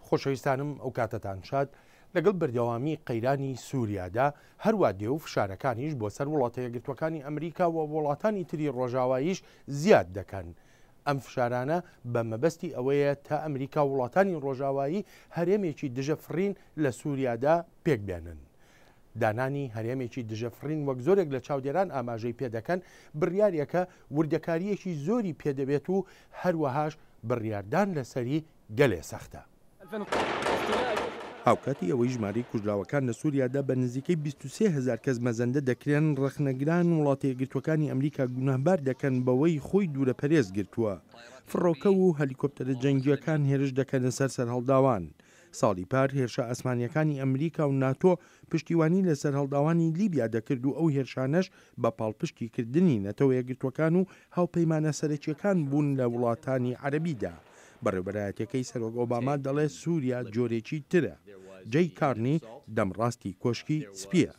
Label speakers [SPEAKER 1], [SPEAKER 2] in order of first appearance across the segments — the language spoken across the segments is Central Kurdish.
[SPEAKER 1] خۆشەویستانم ئەو کاتەتان شاد، لەگەڵ بەردەوامی قەیرانی سوریادا هەروا دێ و فشارەکانیش بۆ سەر وڵاتە یەکگرتووەکانی ئەمریکا و وڵاتانی تری ڕۆژاواییش زیاد دەکەن. ئەم فشارانە بە مەبەستی ئەوەیە تا ئەمریکا و وڵاتانی ڕۆژاوایی هەرێمێکی دژە فڕین لە سوریادا پێک بێنن. دانانی هەرێمێکی دژە فڕین وەک زۆرێک لە چاودێران ئاماژەی پێدەکەن بڕیارێکە وردەکارییەکی زۆری پێدەبێت و هەروەهاش بڕیاردان لەسەری گەلێ سەختە. هاوکاتی ئەوەی ژمارەی کوژراوەکان لە سوریادا بە نزیکەی 23 هەزار کەس مەزەندە دەکرێن، ڕەخنەگران وڵاتە یەکگرتووەکانی ئەمریکا گوناهبار دەکەن بەوەی خۆی دوورەپەرێز گرتووە. فڕۆکە و هەلیکۆپتەرە جەنگییەکان هێرش دەکەنە سەر سەرهەڵداوان. ساڵی پار هێرشە ئاسمانییەکانی ئەمریکا و ناتۆ پشتیوانی لە سەرهەڵداوانی لیبیا دەکرد و ئەو هێرشانەش بە پاڵپشتی کردنی نەتەوە یەکگرتووەکان و هاوپەیمانە سەرەکییەکان بوون لە وڵاتانی عەرەبیدا. بەڕێوبەرایەتیەکەی سەرۆک ئۆباما دەڵێ سوریا جۆرێکی ترە. جەی کارنی دەمڕاستی کۆشکی سپییە.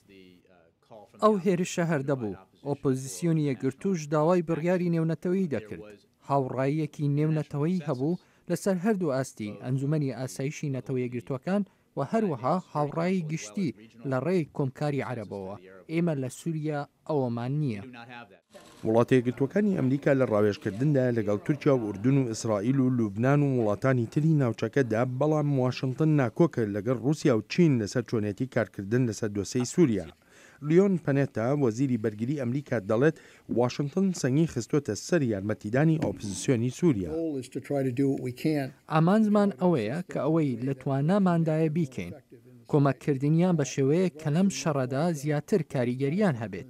[SPEAKER 2] ئەو هێرشە هەر دەبوو. ئۆپۆزیسیۆنی یەکگرتووش داوای بڕیاری نێونەتەوەیی دەکرد. هاوڕاییەکی نێونەتەوەیی هەبوو لەسەر هەردوو ئاستی ئەنجومەنی ئاسایشی نەتەوە یەکگرتووەکان و هەروەها هاوڕایی گشتی لە ڕێی کۆمکاری عەرەبەوە. ئێمە لە سوریا ئەوەمان نییە.
[SPEAKER 1] وڵاتە یەکگرتووەکانی ئەمریکا لە ڕاوێژکردندایە لەگەڵ تورکیا و ئوردن و ئیسرائیل و لوبنان و وڵاتانی تری ناوچەکەدا، بەڵام واشنتن ناکۆکە لەگەڵ ڕووسیا و چین لەسەر چۆنێتی کارکردن لەسەر دۆسێی سوریا. لیۆن پەنێتا، وەزیری بەرگری ئەمریکا دەڵێت واشنتن سەنگی خستۆتە سەر یارمەتیدانی ئۆپزسیۆنی سوریا.
[SPEAKER 2] ئامانجمان ئەوەیە کە ئەوەی لە تواناماندایە بیکەین، کۆمەککردنیان بە شێوەیەک کە لەم شەڕەدا زیاتر کاریگەرییان هەبێت.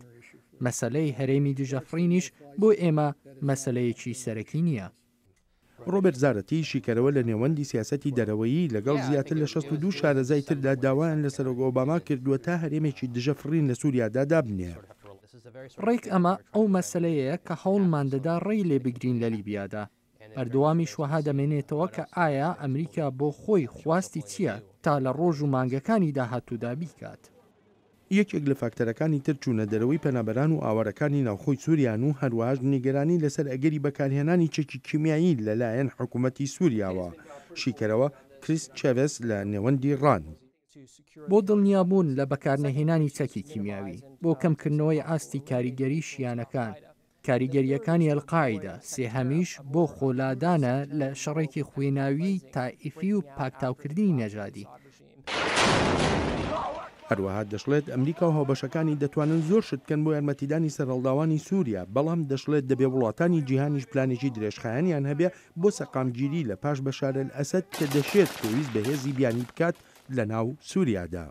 [SPEAKER 2] مەسەلەی هەرێمی دژەفڕینیش بۆ ئێمە مەسەلەیەکی سەرەکی نییە.
[SPEAKER 1] ڕۆبێرت زارەتی، شیکەرەوە لە نێوەندی سیاسەتی دەرەوەیی، لەگەڵ زیاتر لە 62 شارەزای تردا داوایان لە سەرۆک ئۆباما کردووە تا هەرێمێکی دژە فڕین لە سوریادا دابنێ.
[SPEAKER 2] ڕێک ئەمە ئەو مەسەلەیەیە کە هەوڵمان دەدا ڕێی لێ بگرین لە لیبیادا. بەردەوامیش وەها دەمێنێتەوە کە ئایا ئەمریکا بۆ خۆی خواستی چییە تا لە ڕۆژ و مانگەکانی داهاتوودا بیکات.
[SPEAKER 1] یەکێک لە فاکتەرەکانی تر چوونە دەرەوەی پەنابەران و ئاوارەکانی ناوخۆی سوریان و هەروەهاش نیگەرانی لەسەر ئەگەری بەکارهێنانی چەکی کیمیایی لەلایەن حکومەتی سوریاوە. شیکەرەوە، کریس چێڤێس لە نێوەندی ڕاند.
[SPEAKER 2] بۆ دڵنیابوون لە بەکارنەهێنانی چەکی کیمیاوی، بۆ کەمکردنەوەی ئاستی کاریگەری شیانەکان، کاریگەرییەکانی ئەلقاعیدە، سێهەمیش بۆ خۆلادانە لە شەڕێکی خوێناویی تائیفی و پاکتاوکردنی نەژادی.
[SPEAKER 1] هەروەها دەشڵێت ئەمریکا و هاوبەشەکانی دەتوانن زۆر شت بکەن بۆ یارمەتیدانی سەرهەڵداوانی سوریا، بەڵام دەشڵێت دەبێ وڵاتانی جیهانیش پلانێکی درێژخایەنیان هەبێ بۆ سەقامگیری لە پاش بەشار ئەلئەسەد کە دەشێت پێویست بە هێزی بیانی بکات لە ناو سوریادا.